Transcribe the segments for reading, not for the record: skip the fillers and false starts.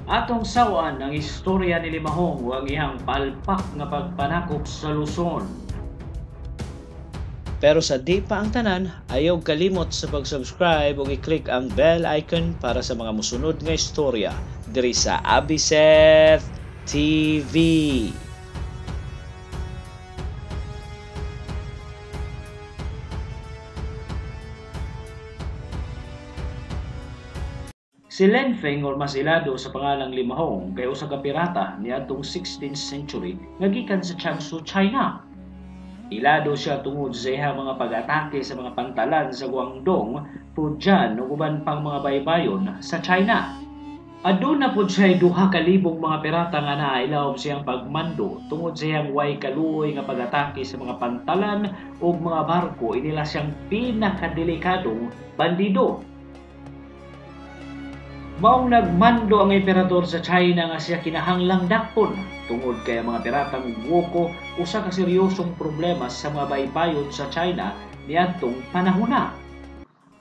Atong sawan ang istorya ni Limahong ug ang iyang palpak nga pagpanakop sa Luzon. Pero sa di pa ang tanan, ayaw kalimot sa pag-subscribe ug i-click ang bell icon para sa mga musunod nga istorya diri sa Abiseth TV. Si Len Feng or mas ilado sa pangalang Limahong kay usa ka pirata niadtong 16th century nga gikan sa Jiangsu, China. Ilado siya tungod sa iyang mga pag-atake sa mga pantalan sa Guangdong, Fujian ug uban pang mga baybayon sa China. Aduna pod siya 2,000 mga pirata nga naa ilawom siyang pagmando tungod sa iyang way kaluoy nga pag-atake sa mga pantalan ug mga barko. Inila siyang pinakadelikadong bandido. Maong nagmando ang emperador sa China nga siya kinahanglang dakpon tungod kay ang mga piratang woko usa ka seryosong problema sa mga baybayon sa China niadtong panahona.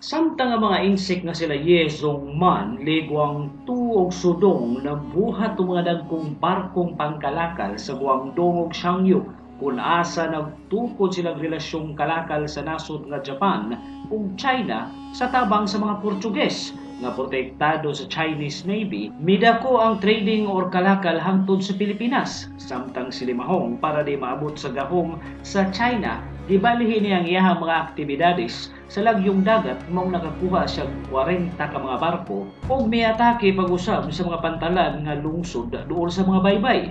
Samtang ang mga insik nga sila Ye Zhongman, Li Guangtu ug Sudong nabuhat og mga dagkong barkong pangkalakal sa Guangdong ug Shangyu kung asa nagtukod silang relasyong kalakal sa nasod nga Japan ug China sa tabang sa mga Portuges nga protektado sa Chinese Navy. Midako ang trading or kalakal hangtod sa Pilipinas. Samtang si Limahong para di maabot sa gahom sa China, gibalihin niya ang iyahang mga aktibidades sa lagyong dagat maong nakakuha siya 40 ka mga barko ug miatake pag-usab sa mga pantalan nga lungsod duol sa mga baybay.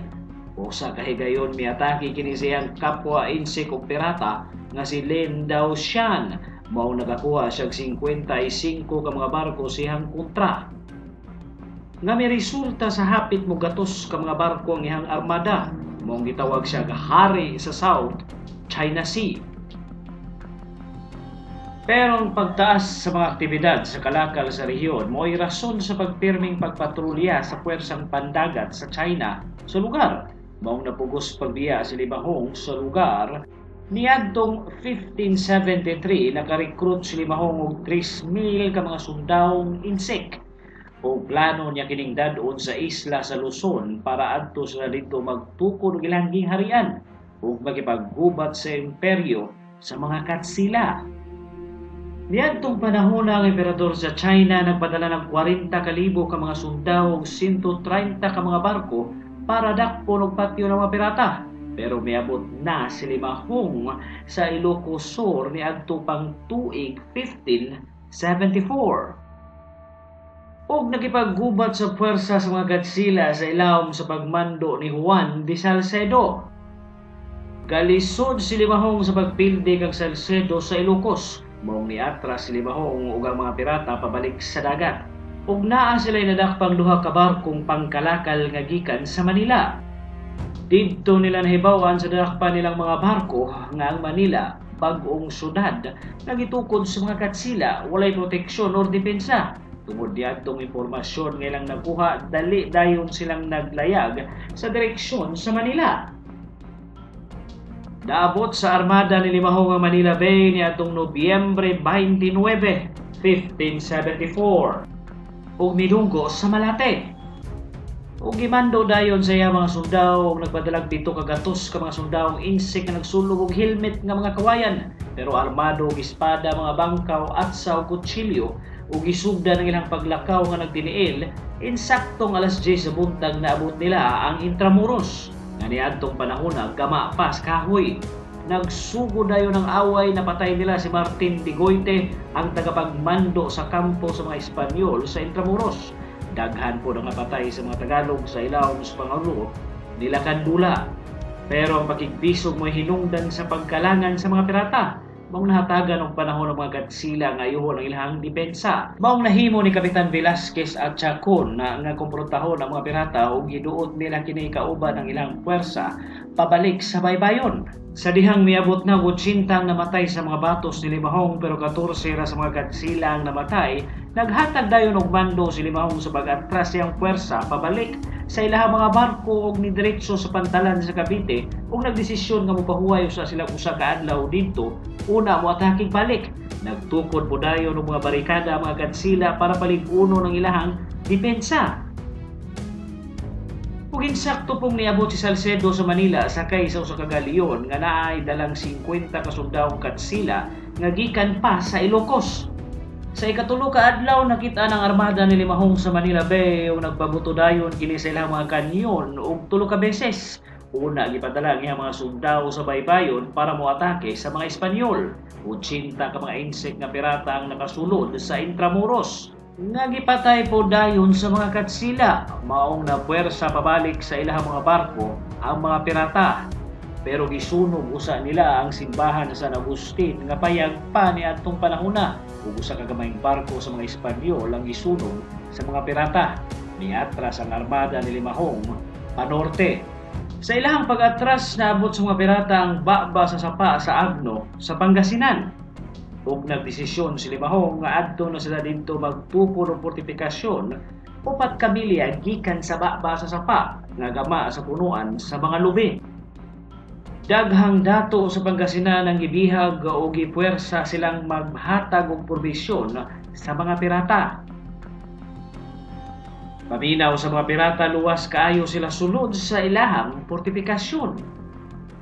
Usa ka higayon miatake kini siyang kapwa insik og pirata nga si Lin Daoshan. Mao nakakuha siya 55 ka mga barko siyang kontra. Nga may resulta sa hapit mo gatos ka mga barko ang iyang armada. Maong gitawag siya hari sa South China Sea. Pero ang pagtaas sa mga aktibidad sa kalakal sa rehiyon mo'y rason sa pagpirming pagpatrolya sa puwersang pandagat sa China sa lugar. Maong napugos pagbiya si Limahong sa lugar. Niadtong 1573 nakarekrut si Limahong og 3,000 ka mga sundawong insek. O plano niya kining dad-on sa isla sa Luzon para adto sila didto magtukod og ilang gingharian ug makipaggubat sa imperyo sa mga Katsila. Niadtong panahon ang emperador sa China nagpadala ng 40,000 ka mga sundao ug 130 ka mga barko para dakpon og patyo ng mga pirata. Pero miabot na si Limahong sa Ilocos Sur niadto pang tuig 1574. Og nakipaggubat sa puwersa sa mga Godzilla sa ilawom sa pagmando ni Juan de Salcedo. Galisod si Limahong sa pagpildi kang Salcedo sa Ilocos. Maong niatras si Limahong ug ang mga pirata pabalik sa dagat. Ug naa sila nadakpang duha ka barkong pangkalakal nga gikan sa Manila. Didto nila nahibaw-an sa nadakpan nilang mga barko nga ang Manila, bag-ong syudad, nga gitukod sa mga Katsila, walay proteksyon or depensa. Tungod diadtong impormasyon nga ilang nakuha, dali dayon silang naglayag sa direksyon sa Manila. Naabot sa armada ni Limahong ang Manila Bay niadtong Nobyembre 29, 1574 ug midunggo sa Malate. Ug gimando dayon sa iya mga sundao ug nagpadalag 7 ka gatos ka mga sundaong insik nga nagsulog og helmet nga mga kawayan, pero armado og espada, mga bangkaw, atsa ug kutsilyo ug gisugdan ang ilang paglakaw nga nagtiniil. Insaktong alas 10 sa buntag naabot nila ang Intramuros nga niadtong panahona gama pa sa kahoy. Nagsugod dayon ang away, napatay nila si Martin de Goite, ang tagapagmando sa kampo sa mga Espanyol sa Intramuros. Daghan po ang napatay sa mga Tagalog sa ilawom sa pangulo nila Kandula. Pero ang pakigbisog mo'y hinungdan sa pagkalangan sa mga pirata. Maong nahatagan og panahon ng mga Godzilla nga ayuhon ang ilang depensa. Maong nahimo ni Kapitan Velasquez at Chacon na nga komprontahon ang mga pirata ug giduot nila kini kauban ang ilang puwersa pabalik sa baybayon. Sa dihang miabot na 80 ang namatay sa mga batos ni Limahong, pero 14 ra sa mga Godzilla ang namatay. Naghatag dayon og mando si Limahong sa pag-atras siyang puwersa pabalik sa ilahang mga barko og nidiretso sa pantalan sa Cavite ug nagdesisyon nga mopahuway usa sila usa ka adlaw didto una moatakig balik. Nagtukod po dayon og mga barikada ang mga Godzilla para palig-uno ng ilahang depensa. Ug insakto pong niabot si Salcedo sa Manila sakay sa usa ka galyon nga naay dalang 50 ka sundahong Katsila nga gikan pa sa Ilocos. Sa ikatulo ka adlaw nakita ng armada ni Limahong sa Manila Bay ug nagbabuto dayon kini sa ilang mga kanyon og 3 ka beses. Una, gipadala ang iyang mga sundao sa baybayon para moatake sa mga Espanyol. 80 ka mga insect nga pirata ang nakasulod sa Intramuros nga gipatay po dayon sa mga Katsila. Maong napuwersa pabalik sa ilang mga barko ang mga pirata. Pero gisunog usa nila ang simbahan sa San Agustin nga payag pa niadtong panahona ug usa ka gamayng barko sa mga Espanyol ang gisunog sa mga pirata. Niatras ang armada ni Limahong panorte. Sa ilahang pag-atras, naabot sa mga pirata ang baba sa sapa sa Agno sa Pangasinan. Ug nagdesisyon si Limahong nga adto na sila didto magtukod og fortifikasyon 4 ka milya gikan sa baba sa sapa nga gama sa punuan sa mga lubi. Daghang dato sa Pangasinan ang gibihag o gipuwersa silang maghatag og probisyon sa mga pirata. Paminaw sa mga pirata, luwas kaayo sila sulod sa ilahang fortifikasyon.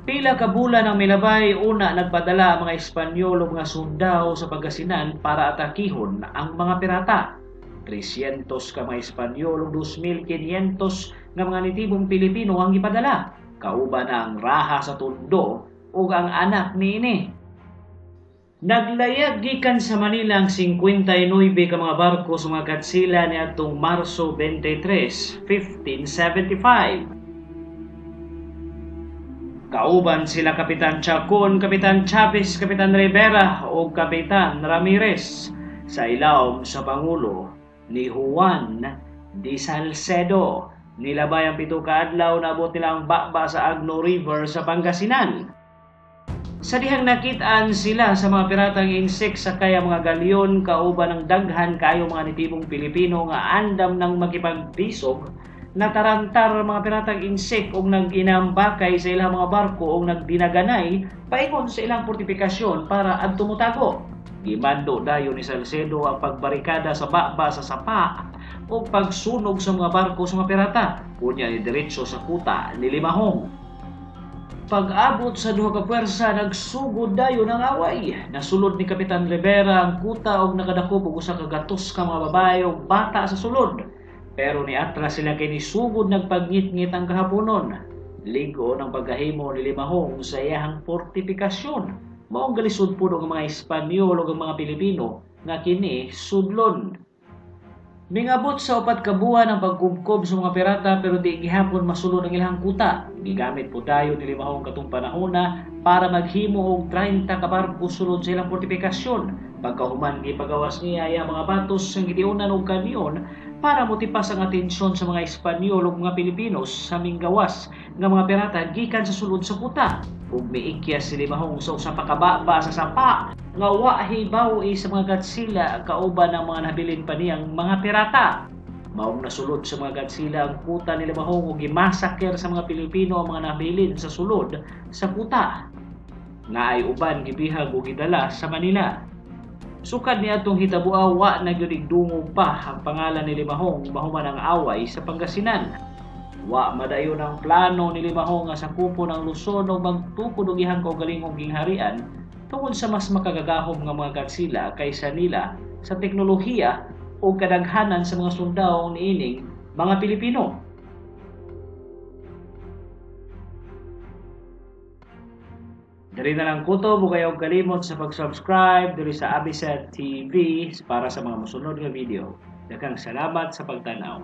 Pila ka bulan ang milabay, una nagpadala ang mga Espanyol og mga sundao sa Pangasinan para atakihon ang mga pirata. 300 ka mga Espanyol ug 2,500 nga mga nitibong Pilipino ang gipadala. Kauban ang raha sa Tondo ug ang anak niini. Naglayag gikan sa Manila ang 59 ka mga barko sa mga Katsila niadtong Marso 23, 1575. Kauban sila Kapitan Chacon, Kapitan Chavez, Kapitan Rivera ug Kapitan Ramirez sa ilawom sa pangulo ni Juan de Salcedo. Nilabay ang 7 ka adlaw, naabot nila ang baba sa Agno River sa Pangasinan. Sa dihang nakit-an sila sa mga piratang insect sakay ang mga galyon kauban ng daghan kaayo mga nitibong Pilipino nga andam nang makipagpisog, natarantar mga piratang insect og nag-inambakay sa ilang mga barko og nagdinaganay paingon sa ilang fortifikasyon para adto motago. Gimando dayon ni Salcedo ang pagbarikada sa baba sa sapa o pagsunog sa mga barko sa mga pirata. Unya ni diretso sa kuta ni Limahong. Pag-abot sa duha ka puwersa, nagsugod dayon ang away. Nasulod ni Kapitan Rivera ang kuta og nakadakop og usa ka gatos ka mga babae ug bata sa sulod. Pero niatras sila kay nisugod nagpagngitngit ang kahaponon. Ligo ng pagkahimo ni Limahong sa iyahang fortifikasyon. Maong galisod pud ang mga Espanyol ug ang mga Pilipino nga kini sudlon. Mingabot sa 4 ka buwan ang pagkubkob sa mga pirata pero di gihapon masulod ang ilang kuta. Gigamit po dayon ni Limahong katong panahona para maghimo og 30 ka barko sulod sa ilang fortifikasyon. Pagkahuman gipagawas niya ang mga batos sa gidiunan og kanyon para motipas ang atensyon sa mga Espanyol ug mga Pilipinos sa minggawas nga mga pirata gikan sa sulod sa kuta. Ug miikya si Limahong sa usa pa ka baba sa sapa nga wa hibaw-i sa mga Godzilla kauban ang mga nabilin pa niyang mga pirata. Maong nasulod sa mga Godzilla ang kuta ni Limahong ug gimasaker sa mga Pilipino ang mga nabilin sa sulod sa kuta. Naay uban gibihag ug gidala sa Manila. Sukad ni atong hitaboa, wa na gyud igdungog pa ang pangalan ni Limahong mahuman ang away sa Pangasinan. Wa madayon ang plano ni Limahong nga sakupon ang Luzon ug magtukod og iyang kaugalingong gingharian tungod sa mas makagagahom nga mga Godzilla kaysa nila sa teknolohiya o kadaghanan sa mga sundao niining mga Pilipino. Diri na lang kutob, ug ayaw kalimot sa pag-subscribe diri sa Abiset TV para sa mga mosunod nga video. Daghang salamat sa pagtan-aw.